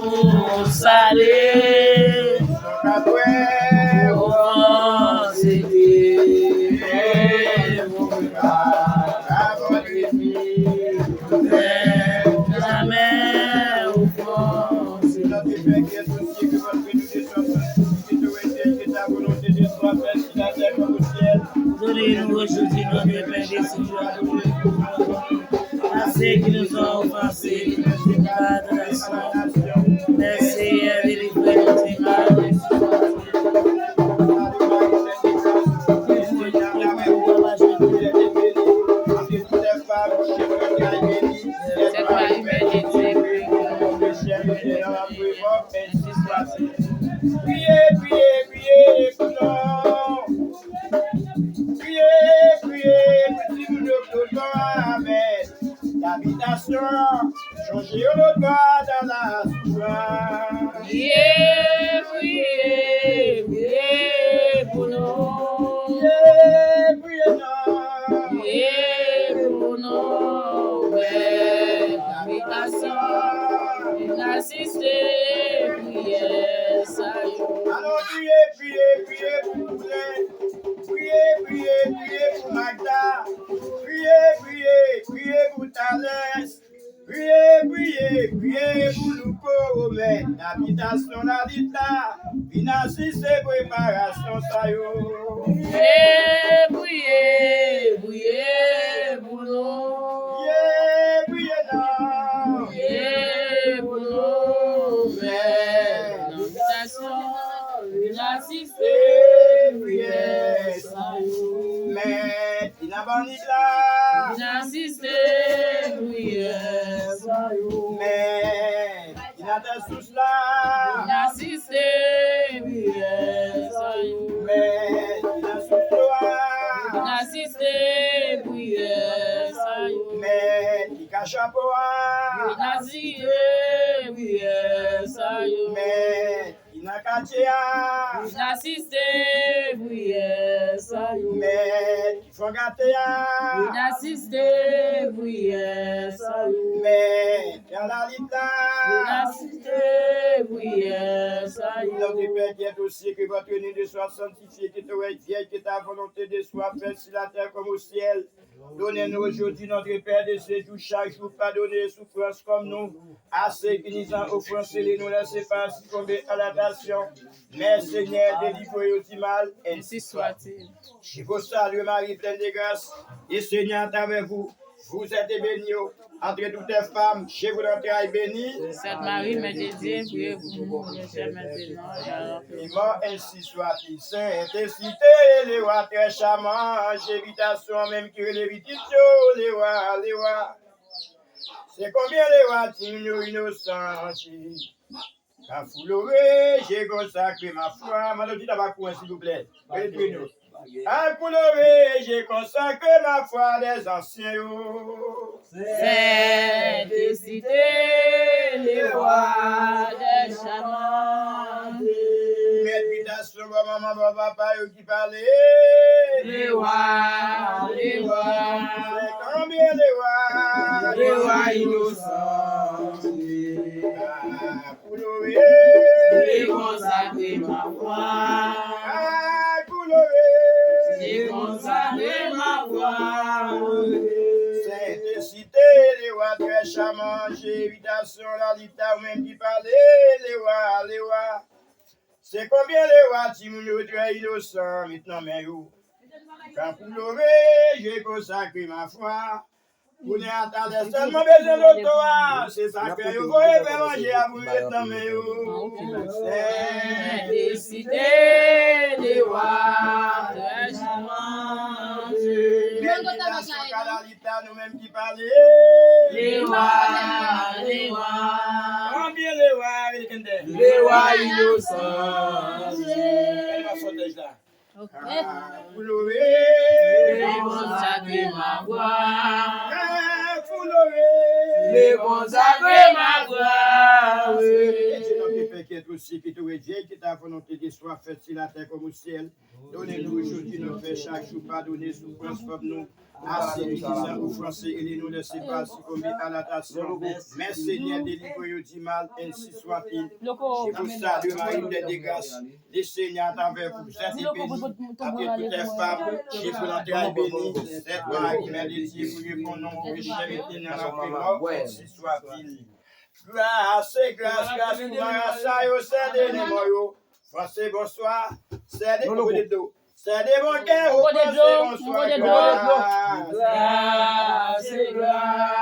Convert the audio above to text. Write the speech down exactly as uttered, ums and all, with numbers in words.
Ou sale, ou fòse, jamè ou fòse. Donnez-nous aujourd'hui notre pain de ce jour. À ceux qui nous ont offensés, ne nous mets pas en tentation, mais Seigneur, délivre-nous du mal. Sainte Marie, Mère de Dieu, priez pour nous. Priye, priye, priye pou nou. Priye, priye pou timoun yo k lòtbò a mèt labitasyon. Chonje yo lòtbò a dan lasoufrans. Priye, priye, priye pou nou. Priye, priye non. Priye pou nou. Mèt labitasyon, vin asiste priyè sa yo. Alò, priye, priye, priye pou Poulin. Priye, priye, priye pou Magda. Priye, priye, priye pou Thalès. Priye, priye, priye pou Louko, Romèn, labitasyon Lalita. Vin asiste preparasyon sa yo. Priye, priye, priye pou nou. Priye, priye non. Priye pou nou. Mèt labitasyon, vin asiste priyè sa yo. Mèt ki nan bannik la. Vin asiste priyè sa yo. Mèt ki nan tè sous la. Vin asiste priyè sa yo. Mèt ki nan sous dlo a. Vin asiste priyè sa yo. Mèt ki ka chapo a. Vin asiste priyè sa yo. Mèt ki nan katye a. Vin asiste priyè sa yo. Mèt ki fò gate a. Vin asiste priyè sa yo. Mèt ki nan lalit la. Vin asiste priyè sa yo. Notre Père qui es aux cieux, que votre nom soit sanctifié, que ton règne vienne, que ta volonté de soit faite sur la terre comme au ciel. Donnez-nous aujourd'hui notre pain de ce jour, chaque jour, pardonnez nos offenses comme nous, à ceux qui nous ont offensés, ne nous laissez pas succomber à la tentation, mais Seigneur, délivre-nous du mal. Ainsi soit-il. Je vous salue, Marie pleine de grâce, le Seigneur est avec vous. Vous êtes bénie entre toutes les femmes, je vous entraille béni. Sainte Marie, Mère de Dieu, priez pour nous, pécheurs, maintenant et à l'heure de notre mort. Ainsi soit-il. Sainte Cité, le roi très charmant, invitation même qui relève tout le roi, le roi. C'est combien le roi, timoun yo inosan. Kafou Loré, j'ai consacré ma foi. Mande yon ti tabak pou mwen, silvouplè. Rete nou. Kafou Loré, j'ai consacré ma foi des anciens yo. Sainte Cité, le roi des charmants. Mèt bitasyon, bò manman, bò papa yo ki pale. Le roi, le roi. Se konbyen le roi? Le roi inosan. Kafou Loré. J'ai consacré ma foi. Kafou Loré. J'ai consacré ma foi. Sainte Cité, le roi très charmant, invitation Lalita, ou menm ki pale, le roi, le roi. Se konbyen le roi, timoun yo trè inosan, met nan men yo. Kafou Loré, j'ai consacré ma foi. Kounye a talè sèlman bezwen loto a, se sa k fè yo voye fè manje a pou met nan men yo. Sainte Cité, le roi très charmant. Mèt bitasyon, Lalita, nou menm ki pale. Le roi, le roi. Konbyen le roi, Wilkender? Le roi inosan. Gade masòtèj la. Ok. Kafou Loré. J'ai consacré ma foi. Kafou Loré. J'ai consacré ma foi. Notre Père qui es aux cieux, que ton règne vienne, que ta volonté soit faite sur la terre comme au ciel. Donnez-nous aujourd'hui notre pain chaque jour. Pardonnez nos offenses comme nous à ceux qui disant offenser et ne nous laisse pas succomber à la tentation, mais Seigneur, délivre-nous du mal, ainsi soit-il. Et pour salut, Marie pleine de grâce, le Seigneur est avec vous, vous êtes bénie entre toutes les femmes, et pour l'entraille béni, cette Marie, Mère de Dieu, priez pour nous pauvres pécheurs, maintenant et à l'heure de notre mort, ainsi soit-il. Grâce, grâce, grâce, pou marasa yo, sè de nemò yo. Franse, bonswa. Sè de, kote dlo? Sè de Bondye, ou franse, bonswa. Grâce, grâce.